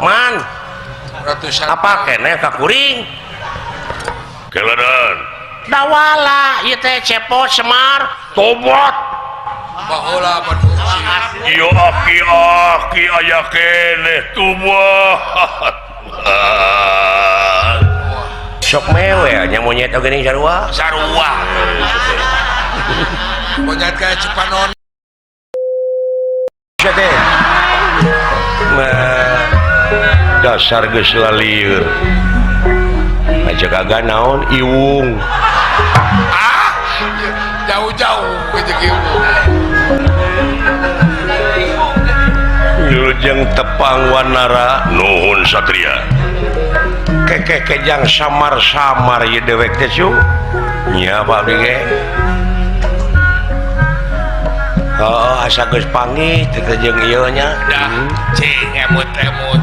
Man ratusan apa keneh ka kuring Keleran dawala ieu teh Cepot Semar tobat baheula panungsi ieu aki-aki aya keneh tobat. Sok mewe nya monyet oge ning sarua sarua monyet kayak Cipanon teh. Nah, dasar geus lalieur aja kagak naon iwung ah jauh-jauh ke iwung. Wilujeng tepang Wanara nuhun satria kekeh kejang samar-samar ieu dewek teh cu nya Pak abdi ge. Oh, asa geus panggih teh jeung ieu nya. Dah cing emut-emut.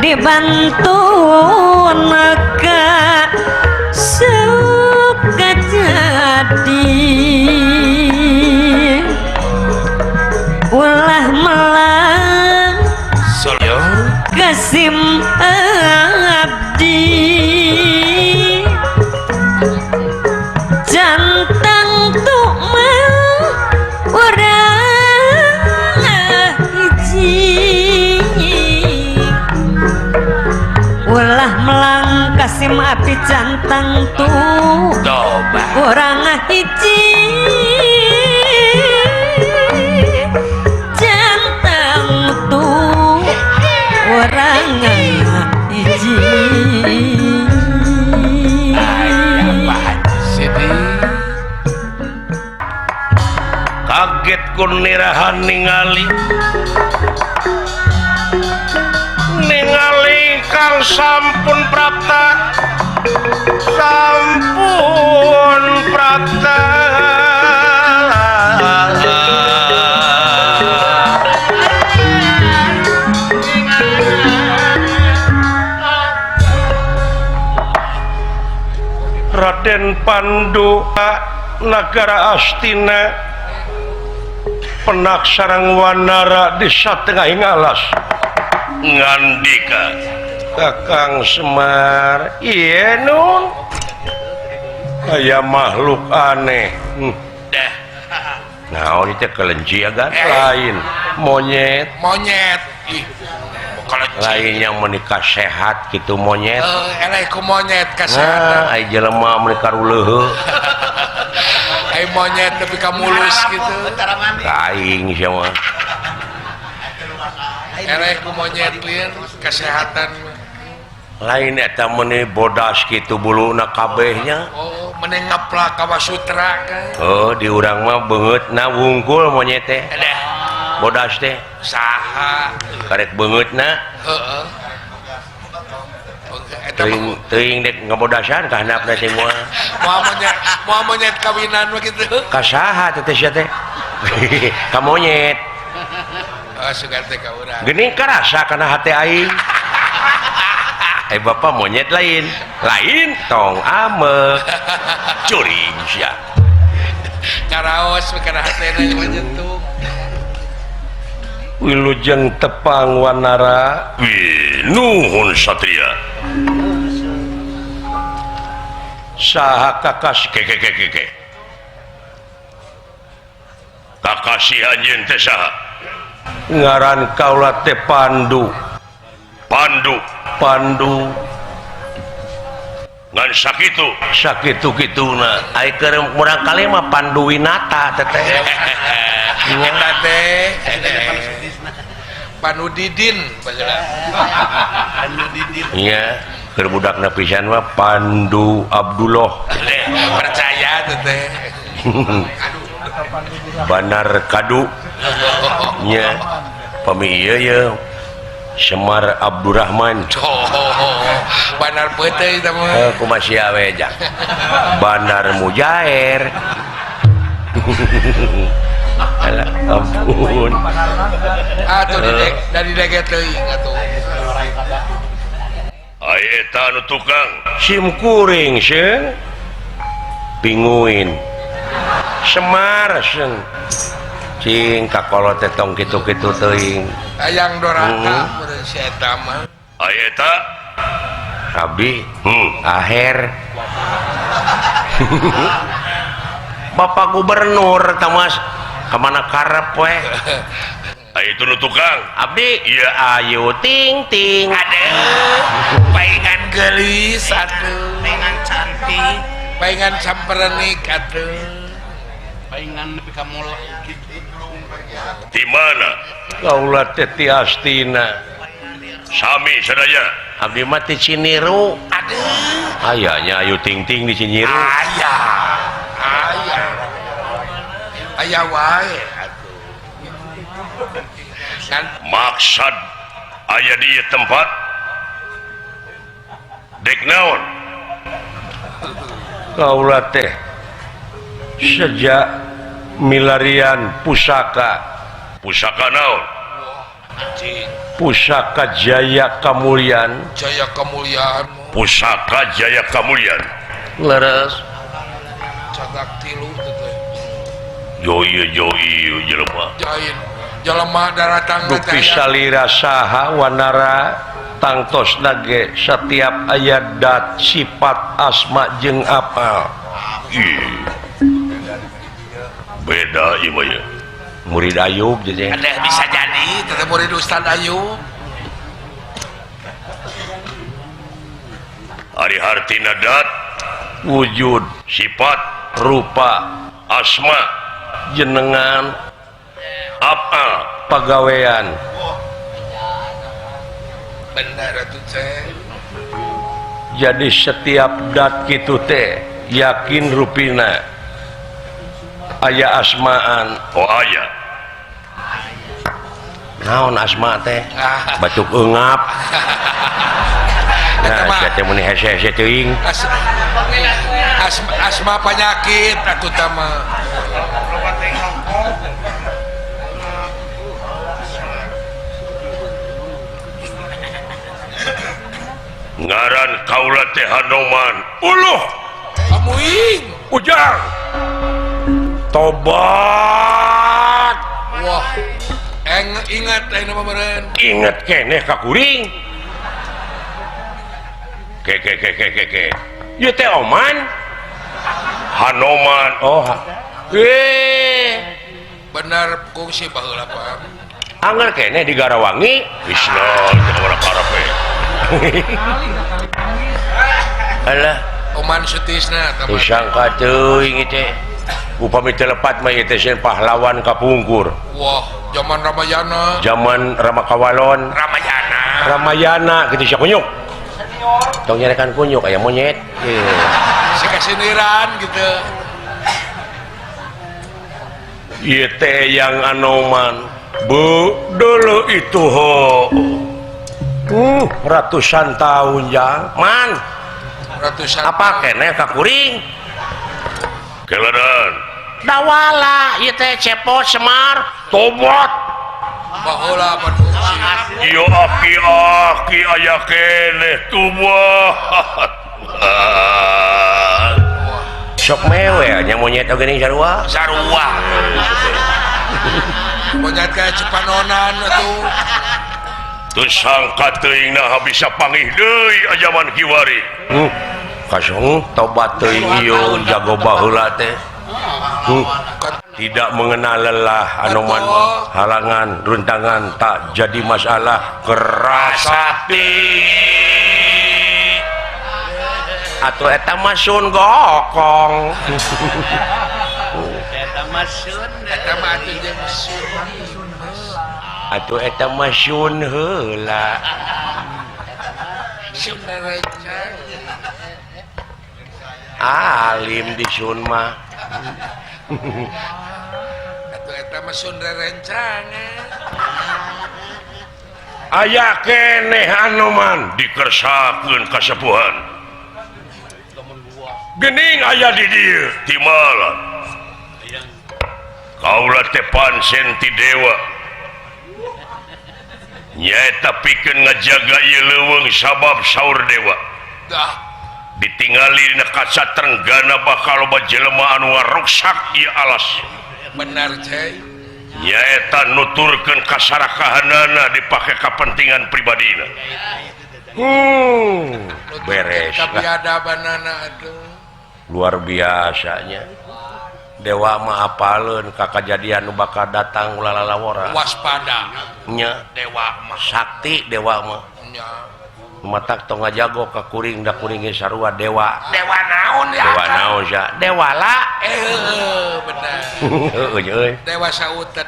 Dibantun maka suka jadi ulah melang kasim abdi jantang tukmang urang hiji ulah melang kasim api jantang tuh urang hiji jantang tuh urang hiji. Kaget kunirahan ningali ningali kang sampun prapta sampun prapta Raden Pandu Nagara Astina penak sarang Wanara di satengahing alas ngandika Kakang Semar ieu nun aya makhluk aneh. Dah naon ieu teh kelenci agan lain monyet monyet ih lain yang menikah sehat gitu monyet eleh ku monyet kasehatan nah ai jelema menikah ruleuheuh ai monyet nepi ka mulus gitu aing sia mah eleh ku monyet lieur kesehatan lain eta meuni bodas kitu buluna kabehnya. Oh meni ngaplak ka Wasutra kan. Oh di urang mah beungeutna wungkul monyet teh bodas teh saha karek beungeutna. Heeh. Teuing dek ngabodasan ka handapna teh moal. Moal monyet kawinan mah kitu. Ka saha teh sia teh? Ka monyet. Oh, sugan teh ka urang. Geuning karasa kana hate aing. Eh bapak monyet lain. Lain tong amek. Curing sia. Karaos kana hatena monyet tuh. Wilujeng tepang Wanara. Wih, nuhun Satria. Saha kakas ke. Kakasih anjeun teh saha? Ngaran kaula teh Pandu. Pandu. Pandu. Ngan sakitu. Sakitu-kituna. Ai keur murang kali mah Panduwinata teh. Eta teh Pandu Didin baheula. Pandu Didin. Iya, keur budakna pisan mah Pandu Abdullah. Percaya teh teh. Banar Kadu. Nya. Pami ieu ye Semar Abdurrahman. Oh, Banar peuteuy eta mah. Kumaha sia we jang. Banar Mujair. Alah, ampun. Atuh dari dege teuing atuh. Ai eta anu tukang sim kuring seung. Pinguin. Semar seung. Cing kakolot teh tong kitu-kitu teuing. Hayang doraka meureun si eta mah. Ai eta abdi aher. Bapak Gubernur tamas kemana karep we. Ayo itu nu tukang abdi ieu ayu ting ting. Aduh, paingan geulis atuh, paingan cantik, paingan samperenik atuh, paingan nepi ka mola kitu. Di mana? Kaula teh ti Astina. Sami sadaya. Abdi mah ti Ciniru. Aduh. Aya nya ayu ting ting di Ciniru. Aya. Aya. Aya wae atuh. Kan maksad aya di ieu tempat dek naon? Kaula teh sejak milarian pusaka. Pusaka naon? Pusaka Jaya Kamulyan. Jaya Kamulyan. Pusaka Jaya Kamulyan. Leres. Cadak tilu teh. Joy joy jelema. Jain. Jelema daratang teh. Dupi salira saha Wanara tangtosna ge setiap aya dat sifat asma jeung apal. Beda ieu mah ya. Murid Ayub jadi. Ada bisa jadi teteh murid Ustaz Ayub. Ari hartina dat wujud sifat rupa asma jenengan apa pagawean. Benar atuh teh. Jadi setiap dat kitu teh yakin rupina aya asmaan. Oh aya. Naon asma teh? Batuk eungap. Nah, sia teh mun hese-hese teuing. Asma penyakit atuh tah mah. Ngaran kaula teh Hanoman. Uluh. Amuing. Ujang. Tobat. Wah. Ingat ayeuna mah meureun. Ingat keneh ka kuring. Ke ke ke ke ke ke. Ieu teh Oman. Hanoman. Oh. Benar kungsi baheula Pak. Angger keneh di Garawangi. Isna jangan karep we. Alah, Oman Sutisna tah. Disangka teuing ieu teh. Upami teu lepat mah ieu teh sieun pahlawan kapungkur. Wah, zaman Ramayana. Zaman Ramakawalon. Ramayana. Ramayana kitu sia kunyuk. Tong nyarekan kunyuk aya monyet. Si kasiniran gitu. Ieu teh yang Anoman. Bu dulu itu ho. Ratusan tahun jang man ratusan apa keneh ka kuring keladan dawala ieu teh Cepot Semar tobat baheula pan ieu aki-aki aya keneh tobat sok mewel nya monyet oge ning sarua sarua monyet ka Cipanonan atuh teu sangka teuing nah bisa pangih deui ajaman kiwari kasong tobat teuing ieu jago baheula teh tidak mengenal lelah anoman halangan runtangan tak jadi masalah keras hati atau eta mah sun gokong eta mah sun eta mah atuh jeung sun atuh eta mah sun heula sun rencang alim di sun mah atuh eta mah sun rerencangan aya keneh anoman dikersakeun kasepuhan gening aya di dieu timalan kaula teh pansen ti dewa nyaeta pikeun ngajaga ieu leuweung sabab saur dewa dah ditingali dina kaca trenggana bakal loba jelema anu ngaruksak ieu alas benar cai nyaeta nuturkeun kasarakahanana dipake kapentingan pribadina beres kabiadabanana atuh luar biasanya dewa mah apaleun ka kajadian nu bakal datang ulah lalawora waspada nya dewa mah sakti dewa mah nya matak tong ngajago ka kuring da kuring ge sarua dewa dewa naon ya dewa naon sia dewala bener heueuh euy dewa sautet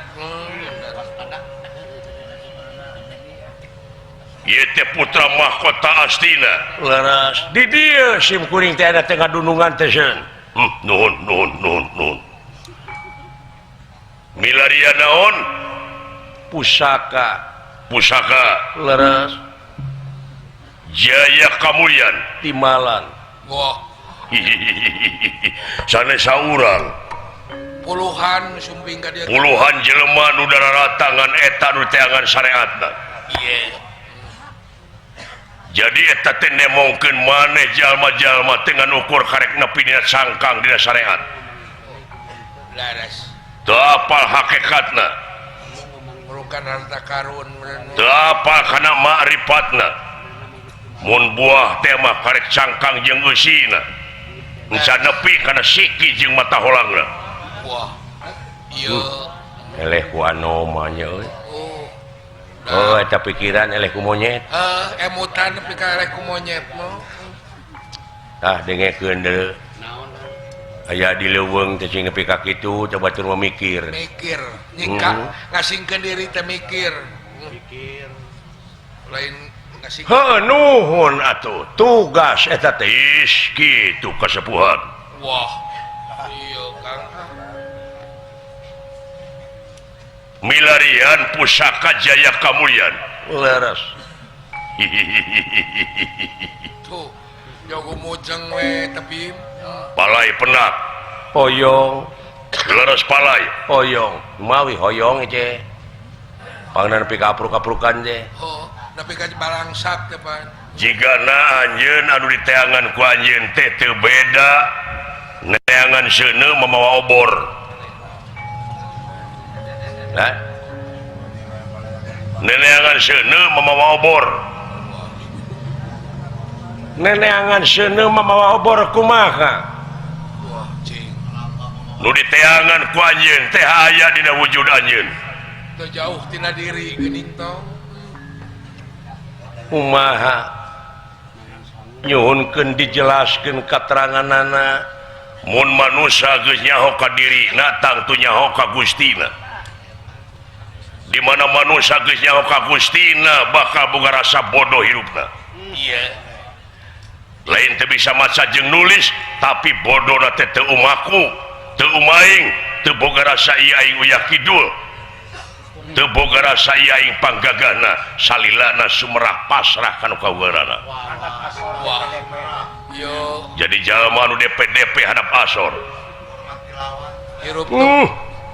ieu teh putra mahkota Astina leres di dieu sim kuring teh ada teh ngadunungan teh seun nuhun nuhun nuhun nuhun milaria naon pusaka pusaka leres Jaya Kamulyan timalan wah sanes saurang puluhan sumping ka dieu puluhan jelema nu dararatangan eta nu teangan syariatna ieu jadi eta teh nemongkeun maneh jalma-jalma teh ngan ukur karek nepi dina cangkang dina syariat laras teu apal hakikatna merukan harta karun teu apal kana makrifatna mun buah teh mah karek cangkang jeung eusina encan nepi kana siki jeung mata holangna wah ieu eleh ku anoma nya euy oh eta pikiran eleh ku monyet emutan nepi ka eleh ku monyet mah tah dengekeun deui aya di leuweung teh sing nepi ka kitu coba batur mah mikir mikir nyingkak ngasingkeun diri teh mikir mikir lain ngasing heuh nuhun atuh tugas eta teh is kitu kasepuhan wah ieu Kang milarian pusaka Jaya Kamulyan leres tuh jago mojang we tapi palai penak hoyong leres palai hoyong mawi hoyong teh pangna nepi ka apruk-aprukan teh oh nepi ka balangsak teh pan jigana anjeun anu diteangan ku anjeun teh teu beda neangan seuneu mamawa obor nah neneangan seuneu mamawa obor neneangan seuneu mamawa obor kumaha wah cing nu diteangan ku anjeun teh aya dina wujud anjeun teu jauh tina diri geuning tong kumaha nyuhunkeun dijelaskeun kateranganana mun manusa geus nyaho ka dirina tangtu nyaho ka Gustina di mana manusia geus nyaho ka Gustina bakal boga rasa bodoh hirupna ieu lain teu bisa maca jeung nulis tapi bodona teh teu umaku teu umaing teu boga rasa ieu aing uyah kidul Teu boga rasa ieu aing panggagahna salilana sumerah pasrah kana kawerana. Wah. Yo. Jadi jalma nu DP-DP hadap asor. Hirup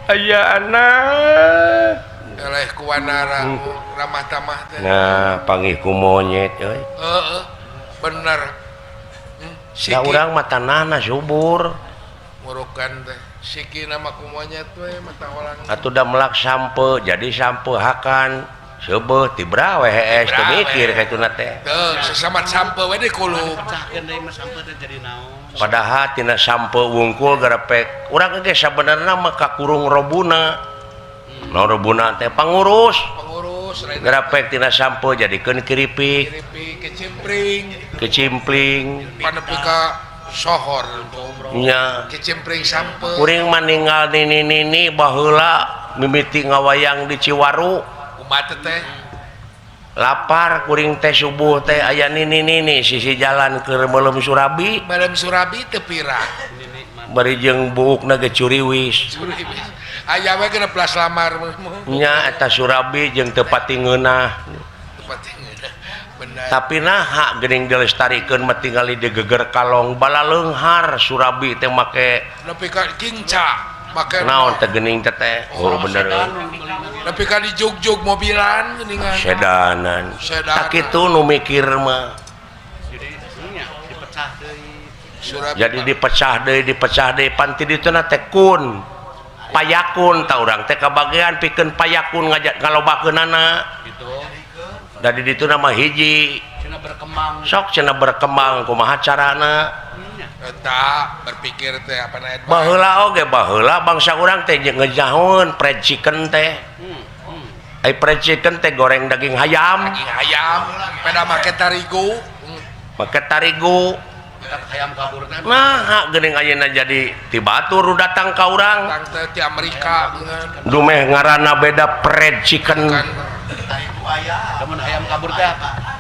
aya anak eleh ku wanara ramah tamah teh. Nah, panggih ku monyet euy. Heeh. Bener. Da urang mah tanahna subur. Murukan teh. Siki nama ku monyet we mata orang. Atuh da melak sampe jadi sampe hakan seubeuh tibra we hees teu mikir ka ituna teh. Teu sesamat sampe we dikulub. Pecahkeun deui mah sampe teh jadi naon. Padahal tina sampe wungkul garepek urang ge sabenerna mah kakurung robuna. Naon robuna teh pangurus. Pangurus garepek tina sampe jadikeun keripik. Keripik kecimpring. Kecimpling. Panepi ka sohor nya kecimpring sampe. Kuring mah ninggal nini-nini baheula mimiti ngawayang di Ciwaru. Kumaha teh? Lapar kuring teh subuh teh aya nini-nini sisi jalan keur meuleum surabi. Meuleum surabi teu pira. Bari jeung buukna ge curiwis. Curiwis. Aya we 16 lamar. Nya eta surabi jeung teu pati ngeunah. Teu pati ngeunah. Bener. Tapi naha geuning dilestarikeun mah tingali digeger kalong balaleunghar surabi teh make nepi ka kinca make naon teh geuning teh teh. Oh bener. Nepi ka dijugjug mobilan geuningan. Sedanan. Tak kitu nu mikir mah. Jadi nya dipecah deui. Jadi dipecah deui pan ti dituna teh kun. Payakun ta urang teh kabagean pikeun payakun ngajak ngalobakeunana. Gitu. Da di ditu nama hiji. Cenah berkembang. Sok cenah berkembang kumaha carana? Eta berpikir teh apa na eta. Baheula oge baheula bangsa urang teh ngejahoeun fried chicken teh. Ai fried chicken teh goreng daging hayam. Daging hayam, peda make tarigu. Make tarigu. Hayam kabur teh. Nah, geuning ayeuna jadi ti batur datang ka urang. Datang teh ti Amerika geuningan. Dumeh ngaranna beda fried chicken. Lamun hayam kabur teh apa?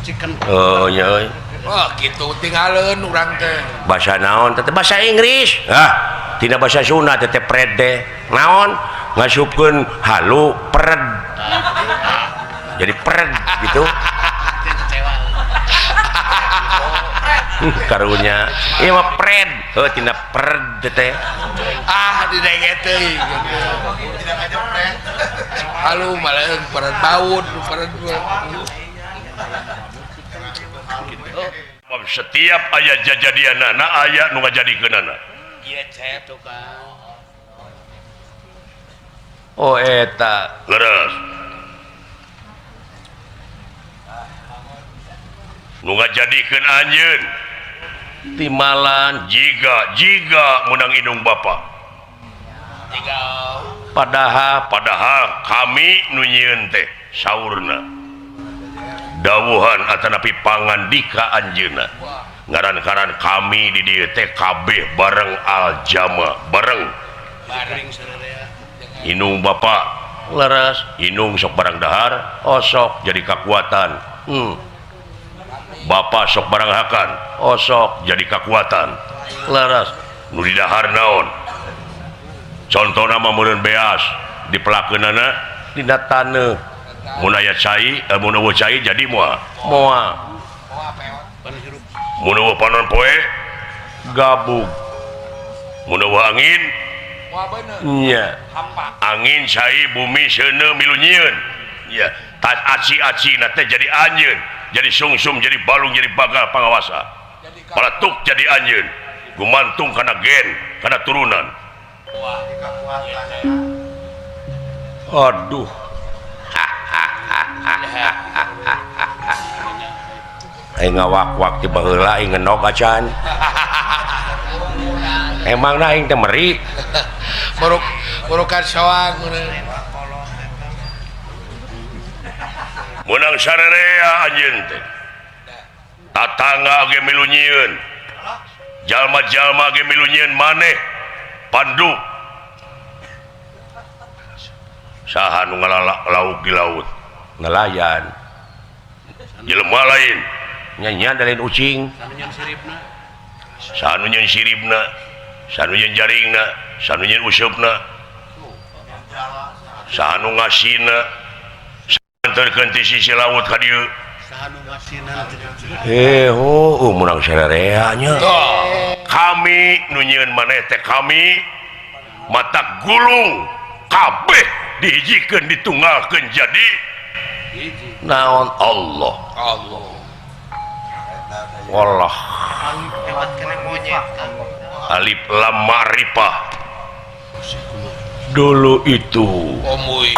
Chicken. Oh nya euy. Oh kitu tingaleun urang teh. Bahasa naon teh? Bahasa Inggris. Hah, tina bahasa Sunda teh teh pred teh. Naon? Ngasupkeun halu pred. Jadi pred gitu. Karunya. Ieu mah pred. Heuh tina pred teh. Ah didenge teuing. Halu maleung pred baut, pred. Setiap aya jajadianana aya nu ngajadikeunana. Ieu cep tukang. Oh eta leres. Nu ngajadikeun anjeun timalan jiga meunang indung bapa. Jiga. Padahal kami nu nyieun teh saurna. Dawuhan atanapi pangandika anjeunna. Ngaran-ngaran kami di dieu teh kabeh bareng aljama bareng. Indung bapa leres, indung sok barang dahar, osok jadi kakuatan. Bapa sok barang hakan, osok jadi kakuatan. Leres. Nu didahar naon? Contona mah meureun beas dipelakeunana dina taneuh. Mun aya cai, mun eueuh cai jadi moal. Moal. Mun eueuh panon poe gabug. Mun eueuh angin moal bener. Nya. Angin cai bumi seuneu milu nyieun. Ya, tas aci-acina teh jadi anjeun, jadi sungsum, jadi balung, jadi bagal pangawasa. Paletuk jadi anjeun, gumantung kana gen, kana turunan. Aduh. Aing ngawak-wak ti baheula aing ngenog acan. Emangna aing teh meri. Muruk-murukan soang Menang sarerea anjeun teh. Tatangga ge milu nyieun. Jalma-jalma ge milu nyieun maneh Pandu. Saha nu ngalalak lauk di laut? Nelayan. Jelema lain. Nya-nya lain ucing. Saha nu nyeun siribna, saha nu nyeun jaringna, saha nu nyeun useupna. Saha nu ngasina santerkeun ti sisi laut ka dieu. Saha nu ngasina oh menang sararea nya. Kami nu nyieun maneh teh kami mata gulung kabeh dihijikeun ditunggalkeun jadi naon Allah. Allah. Wallah. Alif lam ma'rifah. Dulu itu Omuy.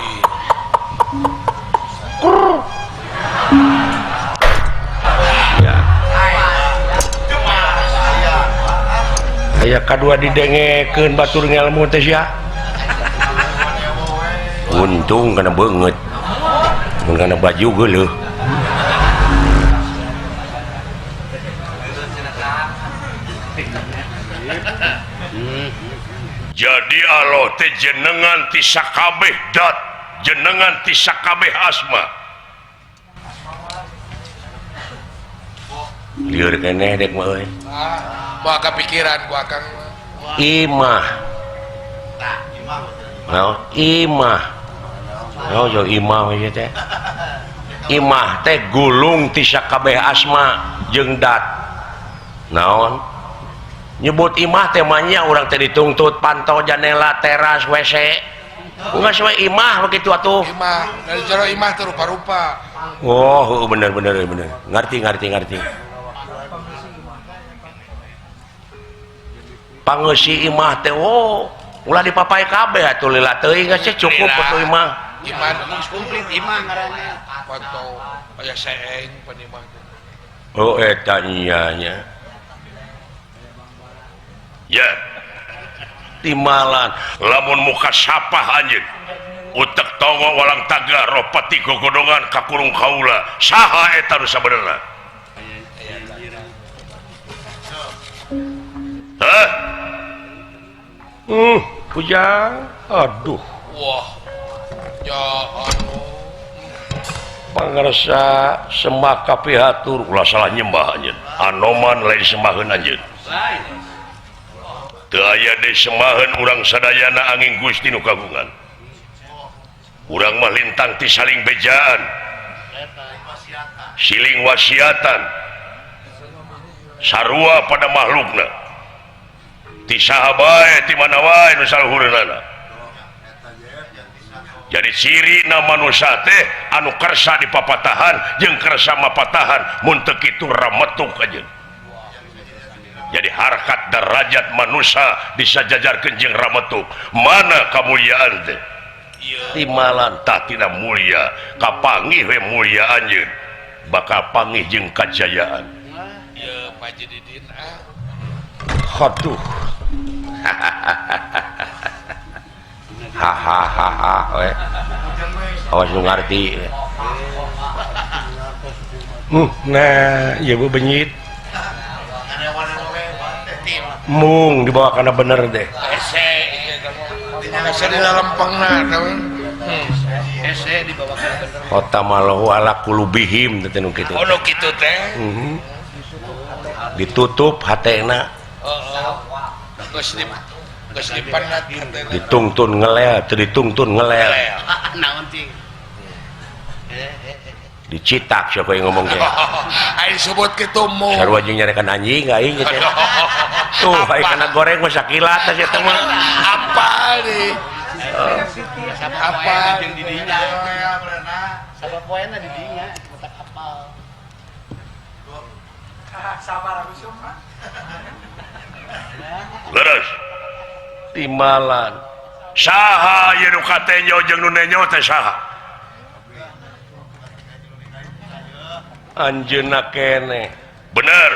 Ya. Aya kadua didengekeun batur ngelmu teh sia. Untung kana beungeut. Mun kana baju geuleuh. Jadi Allah teh jenengan ti sakabeh dat, jenengan ti sakabeh asma. Lieur keneh dek mah euy. Moal kapikiran ku akang. Imah. Naon? Imah. Naon jo imah we teh? Imah teh gulung ti sakabeh asma jeung dat. Naon? Nyebut imah teh mah nya urang teh dituntut pantau janela teras WC. Geus we imah begitu atuh. Imah, dari jero imah teh rupa-rupa. Oh, bener bener bener. Ngarti ngarti ngarti. Pangeusi imah teh oh, ulah dipapai kabeh atuh lila teuing geus cukup atuh imah. Imah geus komplit imah ngaranna. Pantau aya seeng pan imah teh. Oh eta nya nya. Ya timalan lamun muka sapah anjeun utek tongo walang taga ropati gogodongan kakurung kaula saha eta nu sabenerna? Hah? Kujang aduh wah ya anu pangersa sembah kapihatur ulah salah nyembah anjeun anoman lain sembaheun anjeun. Teu aya deui sembaheun urang sadayana angin Gusti nu kagungan. Urang mah lintang ti saling bejaan. Siling wasiatan. Sarua pada makhlukna. Ti saha bae ti mana wae nu saluhureunana. Jadi cirina manusia teh anu kersa dipapatahan jeung kersa mapatahan mun teu kitu rametuk anjeun. Jadi harkat derajat manusia disajajarkeun jeung rametuk. Mana kamuliaan teh? Timalan tah tina mulia, kapanggih we mulia anjeun. Bakal panggih jeung kajayaan. Ieu Pak Haji Didin ah. Aduh. Hahaha we. Awas nu ngarti. Nah, ieu bu benyit. Mung dibawa karena bener deh. Ese di dalam pengna, ese dibawa karena bener. Kota malahu ala kulubihim teh nu kitu. Oh nu kitu teh. Ditutup hatena. Heeh. Geus dipanat hatena. Ditungtun ngelel, teu ditungtun ngelel. Naon ting? Dicitak siapa yang ngomong teh. Aing sebut kitu mung. Sarua jeung nyarekan anjing aing teh. Tuh, aing kana goreng mah sakilat teh eta mah. Apa nih? Apa jeung di dinya? Sabab poena di dinya, otak apal. Sabar aku sumpah. Leres. Timalan. Saha ieu nu katenyo jeung nu nenyo teh saha? Anjeunna keneh. Bener.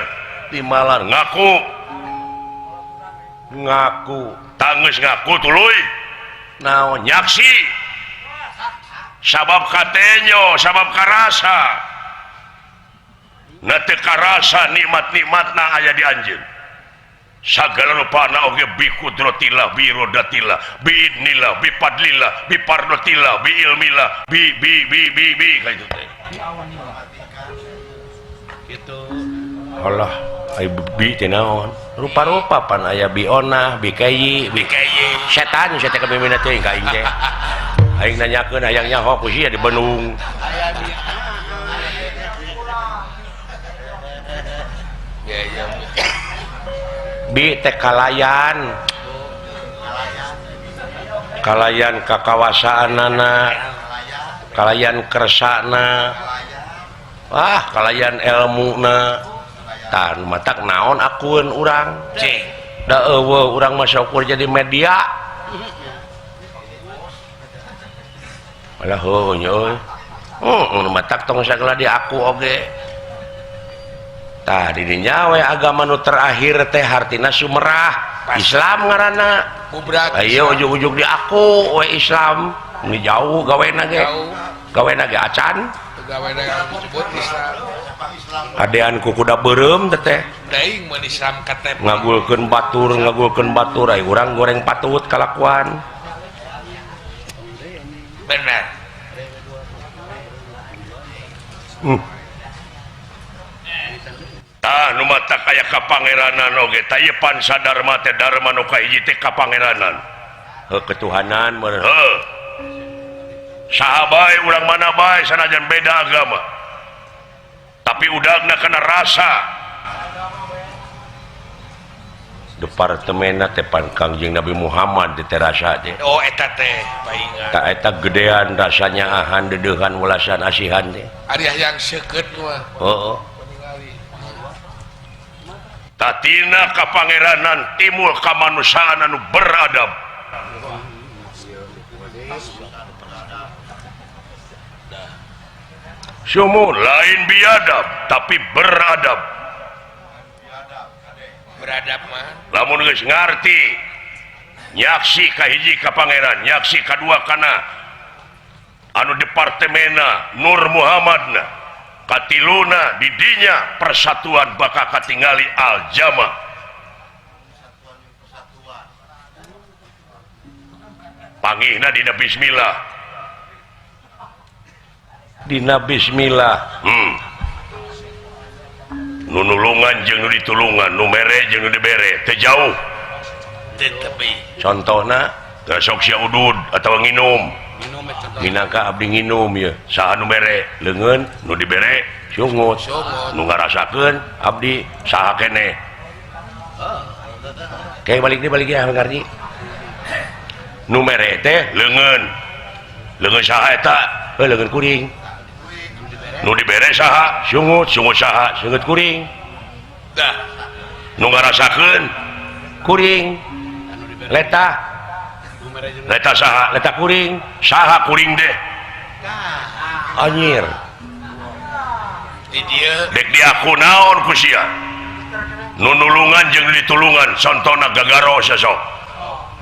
Timalan ngaku. Ngaku. Tanggeus ngaku tuluy. Naon nyaksi. Sabab katenyo, sabab karasa. Na teu karasa nikmat-nikmatna aya di anjeun. Sagala rupana oge bi kudratillah, bi irodatillah, bi idnillah, bi fadlillah, bi pardotillah, bi ilmillah, bi bi bi bi bi ka itu teh. Gitu. Allah, ai bi teh naon? Rupa-rupa pan aya bi onah, bi kayi, bi kayi. Setan saya teh kamiminna teh ka aing teh. Aing nanyakeun hayang nyaho ku sia di Bandung. Bi teh kalayan. Kalayan kakawasaanana, kalayan kersana. Wah, kalayan elmuna. Tah matak naon akueun urang? Cing. Da eueuh urang mah syukur jadi media. Alah heuh nya euy. Matak tong sagala di aku oge. Tah di dinya we agama nu terakhir teh hartina sumerah Islam ngaranna. Ayo ujug-ujug di aku we Islam. Ini jauh gawena ge. Gawena ge acan. Gawena disebut Islam. Adean ku kuda beureum teh. Daing mun Islam KTP. Ngagulkeun batur ai urang goreng patut kalakuan. Benar. Tah nu matak aya kapangeranan oge tah ieu pansa dharma teh dharma nu kahiji teh kapangeranan. Heuh ketuhanan meureun. Heuh. Saha bae urang mana bae sanajan beda agama. Tapi udagna kana rasa. Departemenna teh pan Kangjeng Nabi Muhammad di terasa teh. Oh eta teh paingan. Ta eta gedean rasanya ahan dedeuhan welasan asihan teh. Ari hayang seukeut mah. Heeh. Tatina kapangeranan timul kamanusiaan anu beradab. Sumun lain biadab tapi beradab. Beradab mah. Lamun geus ngarti nyaksi kahiji ka pangeran, nyaksi kadua kana anu departemena Nur Muhammadna, katiluna di dinya persatuan bakal katingali al-jama. Pangihna dina bismillah. Dina bismillah. Nu nulungan jeung nu ditulungan, nu mere jeung nu dibere, teu jauh. Teu tepi. Contohna teu sok sia udud atawa nginum. Minangka abdi nginum ieu. Saha nu mere? Leungeun nu dibere sungut. Nu ngarasakeun abdi saha keneh. Kayak balik deui balik ya ngarti. Nu mere teh leungeun. Leungeun saha eta? Heuh leungeun kuring. Nu dibere saha? Sungut. Sungut saha? Sungut kuring. Dah. Nu ngarasakeun kuring. Letah. Letah saha? Letah kuring. Saha kuring deh? Anjir. Di dieu dek diaku naon ku sia? Nu nulungan jeung ditulungan, contona gagaro sosok.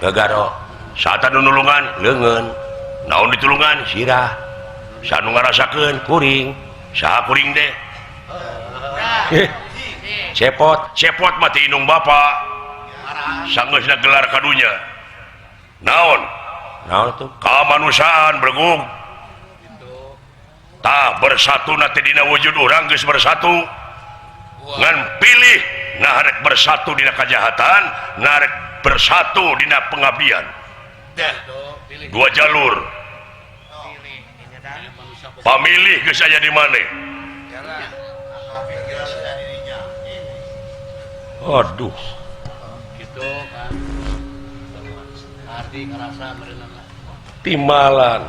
Gagaro. Saha nu nulungan? Leungeun. Naon ditulungan? Sirah. Saha nu ngarasakeun? Kuring. Saha kuring deh? Cepot. Cepot mah ti indung bapa. Sanggeusna gelar kadunya. Naon? Naon tuh? Kamanusiaan bergug. Tah bersatu na teh dina wujud urang geus bersatu. Ngan pilih nah rek bersatu dina kajahatan, nah rek bersatu dina pengabdian. Dua jalur. Pamilih geus aya di maneh. Aduh. Gitu kan. Arti ngerasa merenang. Timbalan.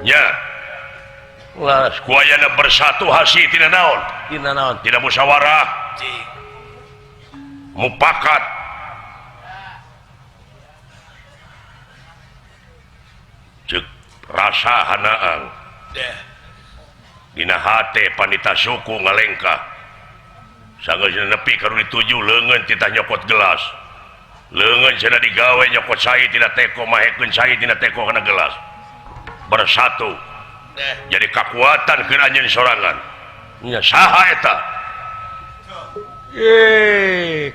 Ya. Lah, kuayana bersatu hasil tina naon? Tina naon? Tina musyawarah. Mupakat. Cek rasa hanaang. Dina hate panita suku ngalengkah. Sanggeus nepi ka nu dituju leungeun titah nyokot gelas. Leungeun cenah digawe nyokot cai tina teko mahekeun cai tina teko kana gelas. Bersatu. Jadi kekuatan keur anjeun sorangan. Nya saha eta?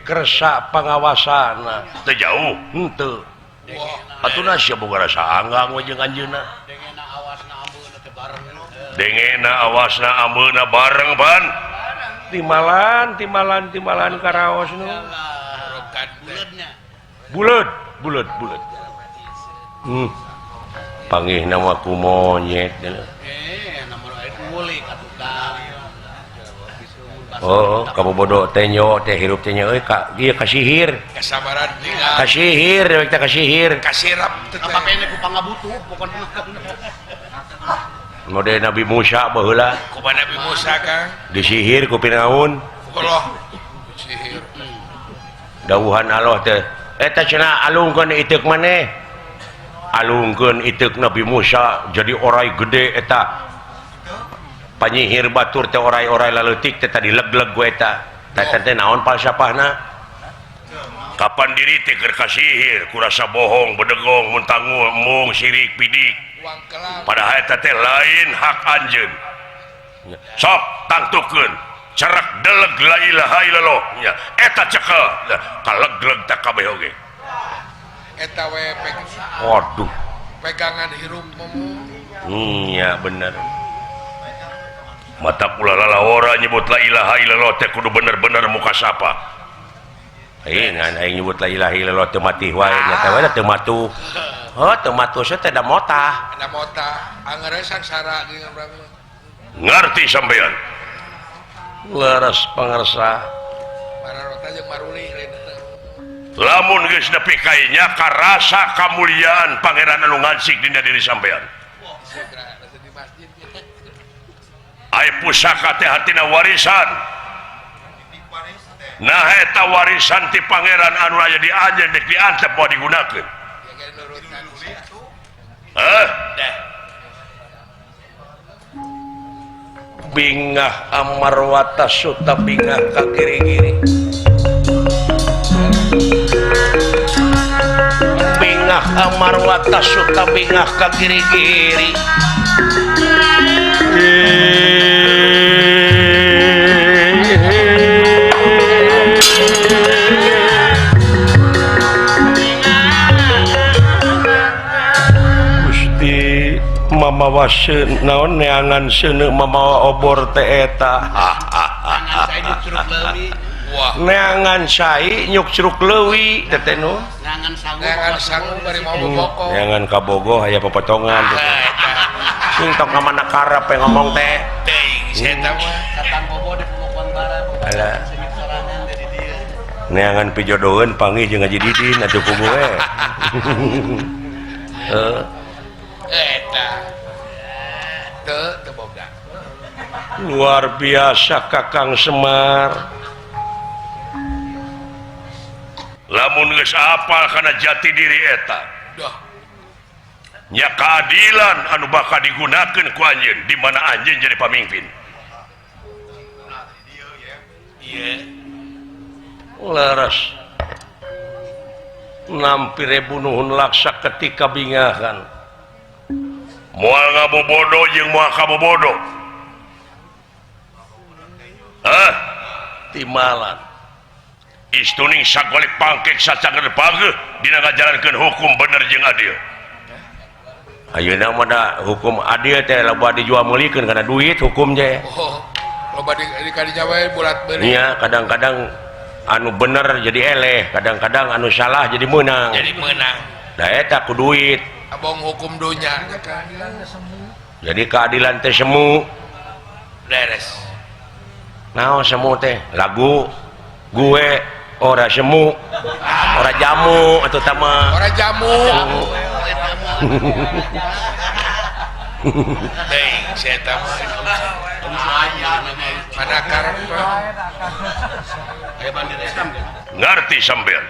Kersa pangawasana. Teu jauh. Henteu. Atuh sia boga rasa anggang we jeung anjeunna. Dengena awasna ambeuna teh bareng. Dengena awasna ambeuna bareng pan. Timbalan timbalan timbalan karaos nu. Buleudnya. Buleud. buleud buleud. Panggih nama ku monyet. Oh, kamu bodoh tenyo teh hirup tenyo euy ka ieu kasihir. Kasabaran kasihir dewek teh kasihir. Kasirap teh. Apa pene ku pangabutuh pokona. Mode Nabi Musa baheula. Kumaha Nabi Musa Kang? Disihir ku Firaun. Allah sihir. Dawuhan Allah teh eta cenah alungkeun iteuk maneh. Alungkeun iteuk Nabi Musa jadi orai gede eta. Panyihir batur teh orai-orai laleutik teh tadi leg-leg ku eta. Teh teh naon falsafahna? Kapan diri teh keur kasihir, ku rasa bohong, bedegong, muntangul, embung, sirik, pidik. Padahal eta teh lain hak anjeun. Sok tangtukeun, cerak deleg la ilaha illallah nya. Eta cekel, kaleg-leg teh kabeh oge. Eta we waduh. Pegangan hirup momu. Nya bener. Mata pula lalawara nyebut la ilaha illallah teh kudu bener-bener muka sapa. Aing aing nyebut la ilaha illallah teu mati wae nya teh we teu matuh. Oh, teu matuh teh da motah. Da motah, angeur sangsara jeung ngarti sampean. Leres pangersa. Mararota jeung maruli Lamun geus nepi ka nya karasa kamuliaan pangeran anu ngansik dina diri sampean. Ai pusaka teh hartina warisan. Nah eta warisan ti pangeran anu aya di anjeun dek diantep moal digunakeun. Heh? Bingah amarwata suta bingah ka kiri-kiri. Bingah amarwata suta bingah ka kiri-kiri. Gusti mamawa naon neangan seuneu mamawa obor teh eta. Neangan sai nyuk curug leuwi teh teh nu. Neangan sangu bari mau boboko. Neangan ka Bogo aya popotongan. Sing tok ka mana karep ngomong teh. Teuing si eta mah katang bobo di Pemokon Barat. Alah. Neangan pijodoheun panggih jeung Haji Didin atuh kubu we. Heeh. Eta. Teu teu boga. Luar biasa Kakang Semar. Lamun geus apal kana jati diri eta. Duh. Nya keadilan anu bakal digunakeun ku anjeun di mana anjeun jadi pamimpin. Ieu. Leres. Nampi rebu nuhun laksa ketika bingahan. Moal ngabobodo jeung moal kabobodo. Hah? Timalan. Istuning sagolik pangkek sacager pageuh dina ngajalankeun hukum bener jeung adil. Ayeuna mah da hukum adil teh loba dijual meulikeun kana duit hukum teh. Oh, loba di kadinya we bulat beureum. Nya kadang-kadang anu bener jadi eleh, kadang-kadang anu salah jadi meunang. Jadi meunang. Da eta ku duit. Abong hukum dunya. Jadi keadilan teh semu. Beres. Naon semu teh? Lagu gue ora semu, ora jamu atau tama. Ora jamu. Teuing si eta mah. Mana karep. Ngarti sampean.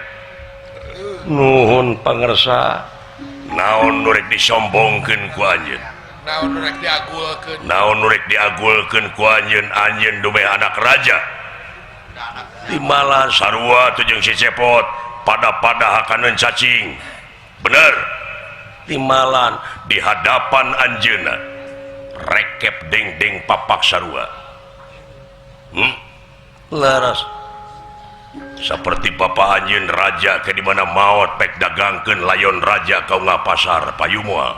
Nuhun pangersa. Naon nu rek disombongkeun ku anjeun? Naon nu rek diagulkeun? Naon nu rek diagulkeun ku anjeun? Anjeun dumeh anak raja. Timalan sarua tuh jeung si Cepot pada-pada hakaneun cacing. Bener. Timalan di hadapan anjeunna rekep deng-deng papak sarua. Leres. Seperti bapak anjeun raja ke di mana maot pek dagangkeun layon raja kau ngapasar payu moal.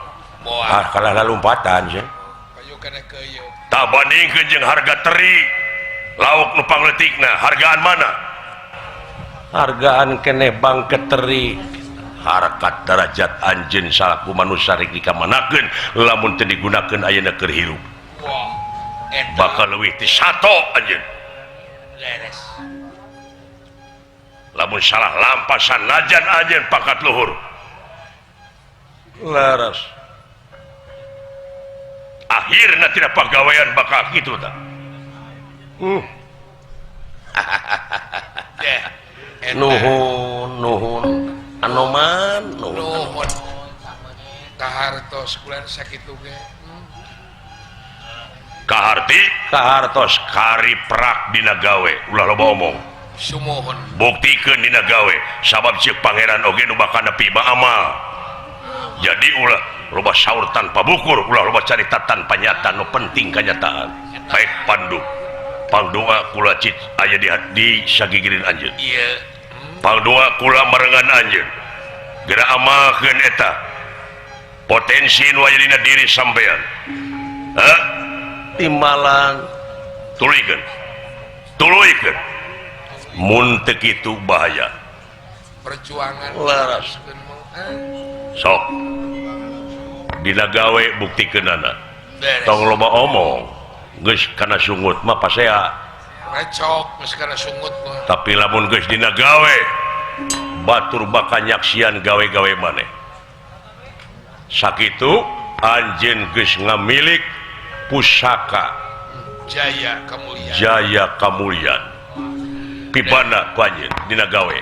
Ah kalah lalumpatan sih. Payu kana keuyeuh. Tah bandingkeun jeung harga teri lauk nu pangletikna hargaan mana? Hargaan keneh bangke teri. Harkat darajat anjeun salaku manusia rek dikamanakeun lamun teu digunakeun ayeuna keur hirup. Wah, eta Bakal leuwih ti sato anjeun. Leres. Lamun salah lampah sanajan anjeun pangkat luhur. Laras. Akhirna tidak pagawean bakal kitu tah. Deh. Eta. Nuhun nuhun Anoman nuhun. Nuhun. Kahartos bulan sakitu ge. Kaharti kahartos kari prak dina gawe ulah loba omong. Sumuhun. Buktikeun dina gawe sabab ceuk pangeran oge nu bakal nepi mah amal. Jadi ulah loba saur tanpa bukur, ulah loba carita tanpa nyata, nu penting kanyataan. Baik pandu. Pangdoa kula cit aya di sagigireun anjeun. Ieu. Pangdoa kula marengan anjeun. Geura amalkeun eta. Potensi nu aya dina diri sampean. Hah? Timbalan Tuluykeun. Tuluykeun. Mun teu kitu bahaya. Perjuangan Laras. Sok. Dina gawe buktikeunana. Beres. Tong loba omong. Geus kana sungut mah pasea. Recok geus kana sungut mah. Tapi lamun geus dina gawe batur bakal nyaksian gawe-gawe maneh. Sakitu anjeun geus ngamilik pusaka Jaya Kamulyan. Jaya Kamulyan. Pibana ku anjeun dina gawe.